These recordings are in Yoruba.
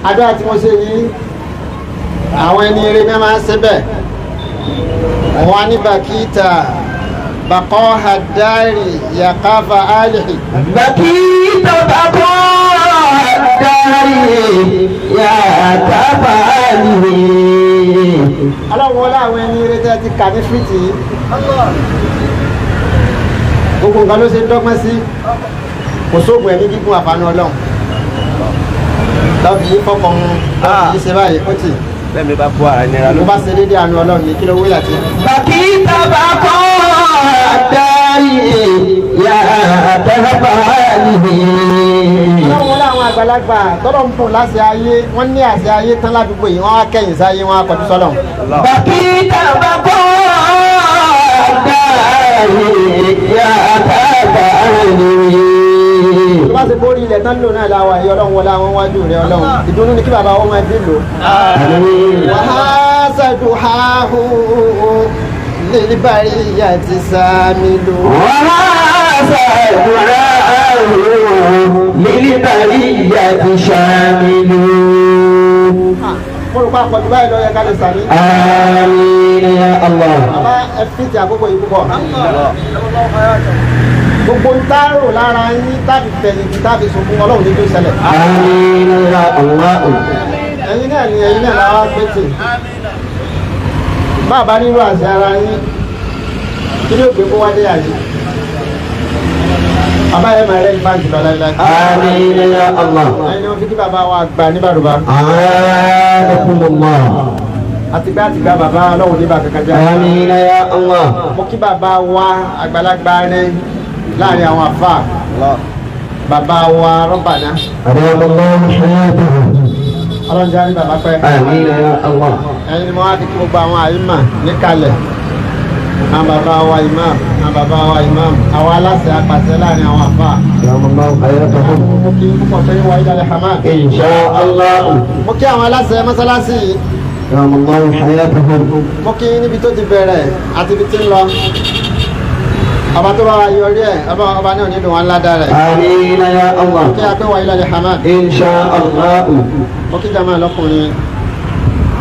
Àdúrà tí mo ṣe yìí, àwọn ẹni eré ní máa ń ṣe bẹ́ẹ̀. Wọ́n ní bàkítà bàkọ́ hadari yàkáfà alihi. بكيت بقاء الدار يا كفاني. Ọlọ́run wọlé àwọn ẹni eré tẹ́ ti kà ní fìtì yìí. Gbogbo nǹkan ló ṣe dọ́gbọ́n sí. Kò sóògùn ẹ̀mí gígùn àfààní Ọlọ́run. Lọ́ọ̀fì yìí fọkàn lọ́ọ̀fì yìí ṣe báyìí ó tì. Bẹ́ẹ̀ni bá kó ara nira Ló ló. bá ṣe déédéé àánú Ọlọ́run ní kí ló wí àti. بكيت بقاء الدار يا كفاني. Ọlọ́run wọlé àwọn àgbàlagbà tọ́lọ̀ ń bùn láṣẹ ayé, wọ́n ní àṣẹ ayé tán ládùúgbò yìí, wọ́n á kẹ́yìn sáyé, wọ́n á kọjú sọ́lọ̀. بكيت بقاء الدار يا كفاني. Tó bá ṣe borí ilẹ̀ tán lò náà láwa yìí, Ọlọ́run wọlé àwọn wájú rẹ Ọlọ́run. Ìdùnnú ni kí bàbá wọn máa dín lò. Wàhásàdù háhù lílíbàrí àti sàmì lò. وهذا دعاء للبرية شامل. Mo rò pé àpọ̀jù báyìí lọ yẹ ká lè sàmì. آمين يا الله. Bàbá, ẹ fi ti àkókò yìí púpọ̀. Gbogbo ń tá rò lára yín tábì fẹ̀yìntì tábì sunkún, Ọlọ́run ní tó ṣẹlẹ̀. آمين يا الله. Ẹ̀yin náà ni, ẹ̀yin náà làwọn pété. Bàbá, nínú àṣẹ ara yín, kí ló gbé kó wálé àyè? Bàbá yẹn máa rẹ́ ní báńkì lọ láíláí. آمين يا الله. Ẹ̀yin ni wọ́n fi kí bàbá wa gbà ní bàrùbá. أعانكم الله. Àtìgbà àtìgbà bàbá, Ọlọ́run ní bàbá kankan jẹ́. آمين يا الله. Mo kí bàbá wa àgbàlagbà rẹ láàrin àwọn àfà, bàbá wa rọ́bàná. أدام الله حياته. Ọlọ́run jẹ́ ní bàbá pẹ́. آمين يا الله. Ẹ̀yin ni mo wá fi kí gbogbo àwọn àyímà níkàlẹ̀, àwọn bàbá wa imam, àwọn bàbá wa imam, àwọn aláṣẹ apàṣẹ láàrin àwọn àfà. أدام الله حياتهم. Mo kí púpọ̀ pé wà ilẹ̀ hamad. إن شاء الله. Mo kí àwọn aláṣẹ mọ́sálásí yìí. أدام الله حياتهم. Mo kí níbi tó ti bẹ̀rẹ̀ àti ibi tí ń lọ. Ọba tó bá wa yọrí ẹ̀, ọba náà nílùú wọn ládàá rẹ̀. آمين يا الله. Kí a pé wà ilẹ̀ hamad. إن شاء الله. Mo kí jama lọ́kùnrin,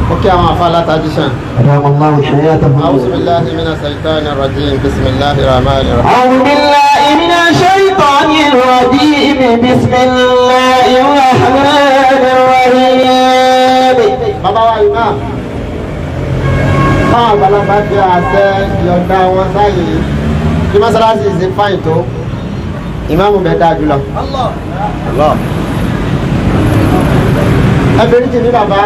mo kí àwọn àfa látàdísàn. أدام الله حياتهم. أعوذ بالله من الشيطان الرجيم، بسم الله الرحمن الرحيم. أعوذ بالله من الشيطان الرجيم، بسم الله الرحمن الرحيم. Bàbá wa imam, táwọn àgbàlagbà fi àṣẹ yọ̀ǹda wọn sáyè bí mọ́sálásí ṣe fáyìn tó, ìmáàmù bẹ́ẹ̀ dáa jùlọ. Allah. Ẹ bẹ̀rẹ̀ jì ní bàbá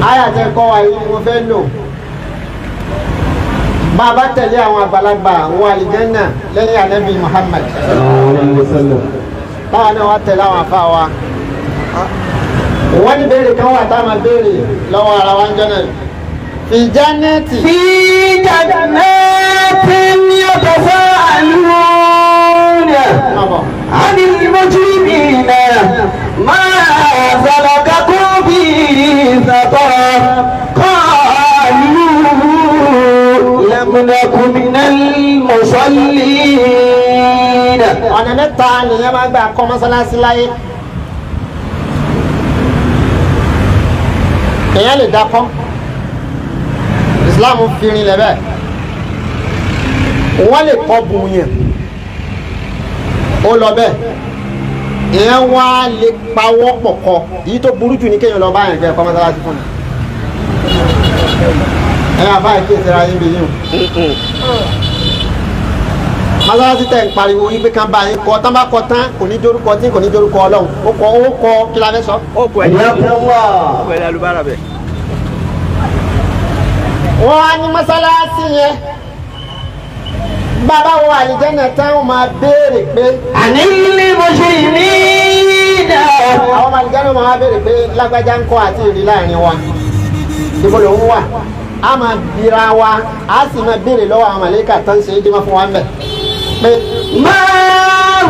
àyà tẹ kọ́ wa yìí ni mo fẹ́ lò. Bàbá tẹ̀lé àwọn àgbàlagbà wọ àlìjẹ́nà lẹ́yìn Ànábì Muhammad. صلى الله عليه وسلم. Báwa náà wá tẹ̀lé àwọn afá wa. Wọ́n ní béèrè kan wà tá a máa béèrè lọ́wọ́ ara wa ń jọ náà fi jannati. في جنات يتساءلون Má bọ̀. عن المجرمين ما سلككم في سقر قالوا لم نك من المصلين. Ọ̀nà mẹ́ta nìyẹn máa gbà kọ́ mọ́sálásí láyé. Èèyàn lè dákọ́, Islam fi rinlẹ̀ bẹ́ẹ̀. Wọ́n lè kọ́ bùnyàn ó lọ bẹ́ẹ̀. Èèyàn wá lè pawọ́ pọ̀ kọ́. Èyí tó burú jù ní kéèyàn lọ bá yẹn gbé kọ́ mọ́sálásí fún mi. Ẹ̀yin àbá yìí, kíyèsí ra yín bí yín o. Mọ́sálásí tẹ̀ ń pariwo yín pé kán bá yín kọ́ tán, bá kọ́ tán, kò ní dórúkọ tí kò ní dórúkọ Ọlọ́run, ó kọ́, ó kọ́ kí la fẹ́ sọ. Ó kọ ẹ̀yìn. حياكم الله. Ó kọ ẹ̀yìn alubára bẹ̀. Wọ́n á ní mọ́sálásí yẹn, bàbá wo àlìjẹ́nà táwọn máa béèrè pé عن المجرمين. Àwọn ọmọ àlìjẹ́nà máa béèrè pé lágbájá ń kọ́ àti ìrì láàrin wa, ibo lòun wà? Á máa bira wa, á sì máa béèrè lọ́wọ́ àwọn màlàíkà tó ń ṣe é dímọ̀ fún wa ń bẹ̀ pé ما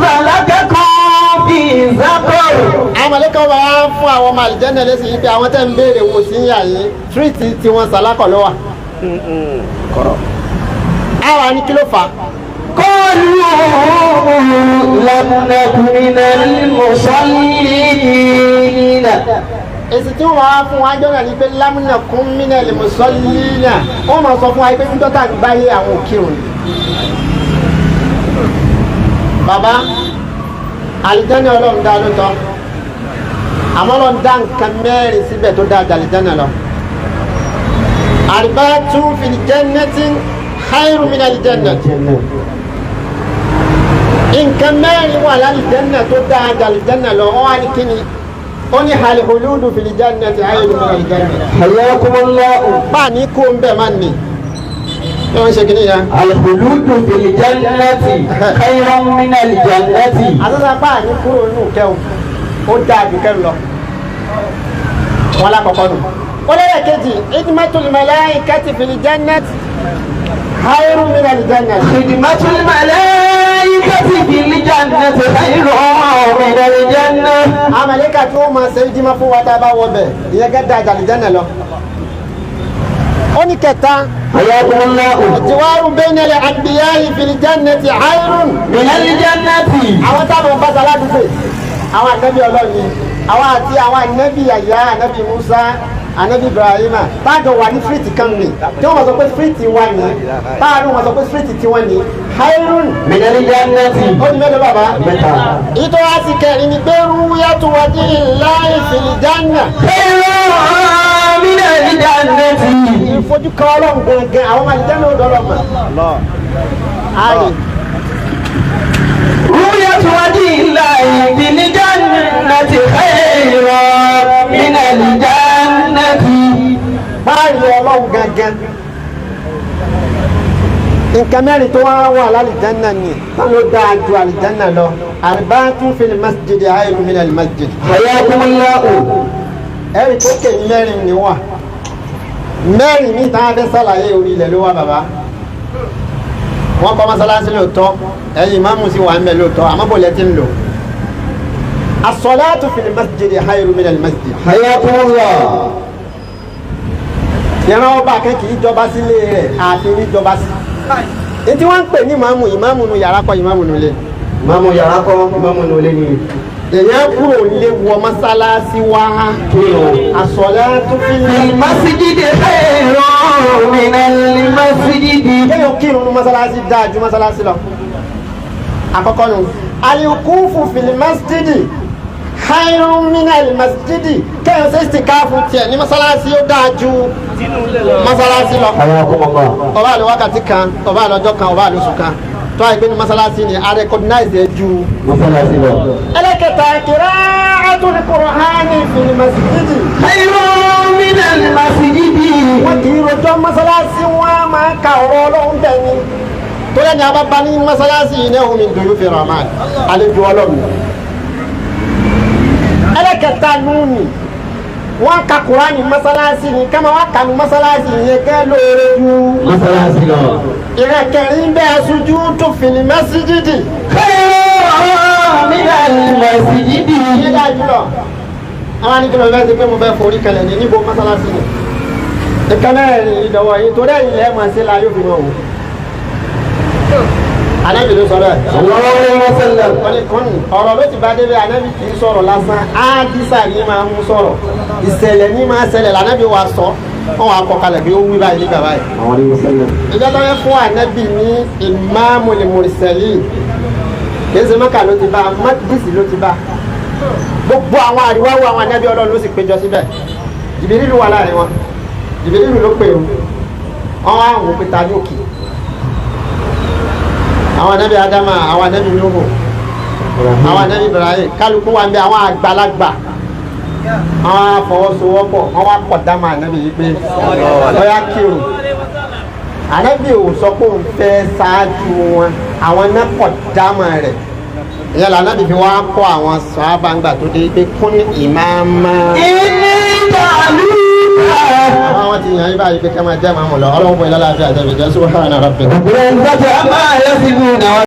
سلككم في سقر. Àwọn màlàíkà wà á fún àwọn ọmọ àlìjẹ́nà lẹ́sìn yìí pé àwọn tẹ́ ń béèrè wò sí yà yín, tírìtì tiwọn sàlákọ̀ ló wà. Kọ̀rọ̀. Àwa ní kí ló fà á? قالوا لم نك من المصلين. Èsì tí wọ́n wá fún wa jọ́nà ni pé لم نك من المصلين, wọ́n máa sọ fún wa pé níjọ́ tá gbáyé àwọn òkèrò. Bàbá, àlìjáná Ọlọ́run dá lóòótọ́, àmọ́ Ọlọ́run dá nǹkan mẹ́rin síbẹ̀ tó dá àlìjáná lọ. أربعة في الجنة خير من الجنة. Nǹkan mẹ́rin wà lálìjáná tó dá àlìjáná lọ. Wọ́n wá ní kíni? Ó ní الخلود في الجنة خير من الجنة. حياكم الله. Báà ní kó ń bẹ̀ máa nì ní wọ́n ń ṣe kíní yẹn. الخلود في الجنة خير من الجنة. Àtúntà báà ní kúrò nù kẹ́hùn, ó dáa jù kẹ́hùn lọ. Wọn lákọ̀ọ́kọ́ nù. Ó lẹ́yìn kejì, خدمة الملائكة في الجنة خير من الجنة. خدمة الملائكة في الجنة خير من الجنة. Àwọn màláíkà tí wọ́n máa ṣe ìdímọ̀ fún wa tá a bá wọ bẹ̀, ìyẹn gẹ́ dáa jù àlìjánnà lọ. Ó ní kẹta, حياكم الله. الجوار بين الأنبياء في الجنة خير من الجنة. Àwọn táwọn bá sa ládùúgbò, àwọn ànábì Ọlọ́run ni, àwọn àti àwọn ànábì àyà, ànábì Musa, ànábì Ibrahima, táàjọ wà ní street kan ní tí wọ́n máa sọ pé street wa ní, táàrin wọ́n sọ pé street tiwọn ní, خير من الجنة. Ó di mélòó, bàbá? Mẹ́ta. Ìtọ́ wa sì kẹrin ni pé رؤية وجه الله في الجنة. خير من الجنة. Ìfojú kan Ọlọ́run gangan, àwọn ọmọ àlìjáná ò dọ́lọ́ mọ̀. Allah. Ààrẹ. رؤية وجه الله في الجنة خير من الجنة. Báyìí Ọlọ́run gangan, nǹkan mẹ́rin tó wá wà lálìjáná ni wọ́n ló dáa ju àlìjáná lọ. أربعة في المسجد خير من المسجد. حياكم الله. Ẹ̀rí tó kè mẹ́rin ni wà, mẹ́rin ní ìtàn abẹ́ sàlàyé, orí ilẹ̀ ló wà. Bàbá, wọ́n kọ́ mọ́sálásí lóòótọ́, ẹ̀yin ìmáàmù sì wà ń bẹ̀ lóòótọ́, àmọ́ bò lẹ́ ti ń lò. الصلاة في المسجد خير من المسجد. حياكم الله. Ìran ọba kan kì í jọba sílé rẹ̀ àfi ní jọba sí. Ètí wọ́n ń pè ní ìmáàmù, ìmáàmù nu yàrá kọ́, ìmáàmù nu lé. Ìmáàmù yàrá kọ́, ìmáàmù nu ilé ni. Èyàn kúrò nílé wọ mọ́sálásí wá. Kírun. الصلاة في المسجد خير من المسجد. Kéèyàn kírun nu mọ́sálásí dáa ju mọ́sálásí lọ. Àkọ́kọ́ nu. الوقوف في المسجد خير من المسجد. Kéèyàn ṣe ìsìkáàfù tiẹ̀ ní mọ́sálásí, ó dáa ju mọ́sálásí lọ. حياكم الله. Ọba àlọ́ wákàtí kan, ọba àlọ́ ọjọ́ kan, ọba àlọ́ oṣù kan, tó àìgbé ní mọ́sálásí ni a recognize ẹ ju. Mọ́sálásí lọ. Ẹlẹ́kẹta, قراءة القرآن في المسجد. خير من المسجد. Wọ́n kì í rojọ́ mọ́sálásí, wọ́n máa ń ka ọ̀rọ̀ Ọlọ́run bẹ́ẹ̀ ni. Tó lẹ́ni abábá ní mọ́sálásí yìí náà, من ضيوف الرحمن, àlejò Ọlọ́run. Ẹlẹ́kẹta núùnì, wọ́n ka Kùránì mọ́sálásí ni, kama wọ́n kanu mọ́sálásí yẹn kẹ́ lóore ju Mọ́sálásí lọ. Ìrẹ̀kẹ̀rin bẹ́ẹ̀, السجود في المسجد. خير من المسجد. Yíyá dáa jùlọ. Àwọn anìkí lọ fẹ́ ṣe pé mo fẹ́ forí kalẹ̀ ní níbo mọ́sálásí ni. Ìkànnì ìdọ̀wọ̀ yìí torí ẹ̀yìn lẹ́ẹ̀ máa ṣe la yóò fi mọ̀ wò. Anábì ló sọ bẹ́ẹ̀. Sallallahu alaihi wasallam. Wọ́n ní kún ọ̀rọ̀ ló ti bá débẹ̀. Anábì kì í sọ̀rọ̀ lásán, áádísà ní máa mú sọ̀rọ̀, ìṣẹ̀lẹ̀ ní máa ṣẹlẹ̀ lànàbì wa sọ, wọ́n wàá kọ kalẹ̀ bí ó wí báyìí nígbà báyìí. Alaihi wasallam. Ìjọ tó yẹ fún anábì ní إمام المرسلين, kìí ṣe Mẹ́kà ló ti bá, Mọ́dísì ló ti bá. Gbogbo àwọn àríwá wo àwọn anábì Ọlọ́run ló sì péjọ síbẹ̀. Jìbìrìlù wà láàrin wọn, Jìbìrìlù ló pè ó. Wọn wá wò pé ta ní òkè àwọn anábì Adama, àwọn anábì Nuhu, àwọn anábì Ibrahim, kálukú wa ń bẹ, àwọn àgbàlagbà, àwọn afọwọ́sowọ́pọ̀, wọn wá pọ̀ dáma anábì yìí pé ọ̀yá kírun. Anábì ò sọ pé òun fẹ́ ṣáájú wọn, àwọn náà pọ̀ dáma rẹ̀. Ìyẹn lànàbì fi wá kọ́ àwọn sàhábà tó dé pé كن إماما. إني جعلوك. Àwọn ti yàn yín báyìí pé ká máa jẹ́ màmú lọ. Ọlọ́run bọ̀ ilé aláàfin àti ẹ̀fẹ̀jẹ̀. سبحان ربك. رب العزة عما يصفون.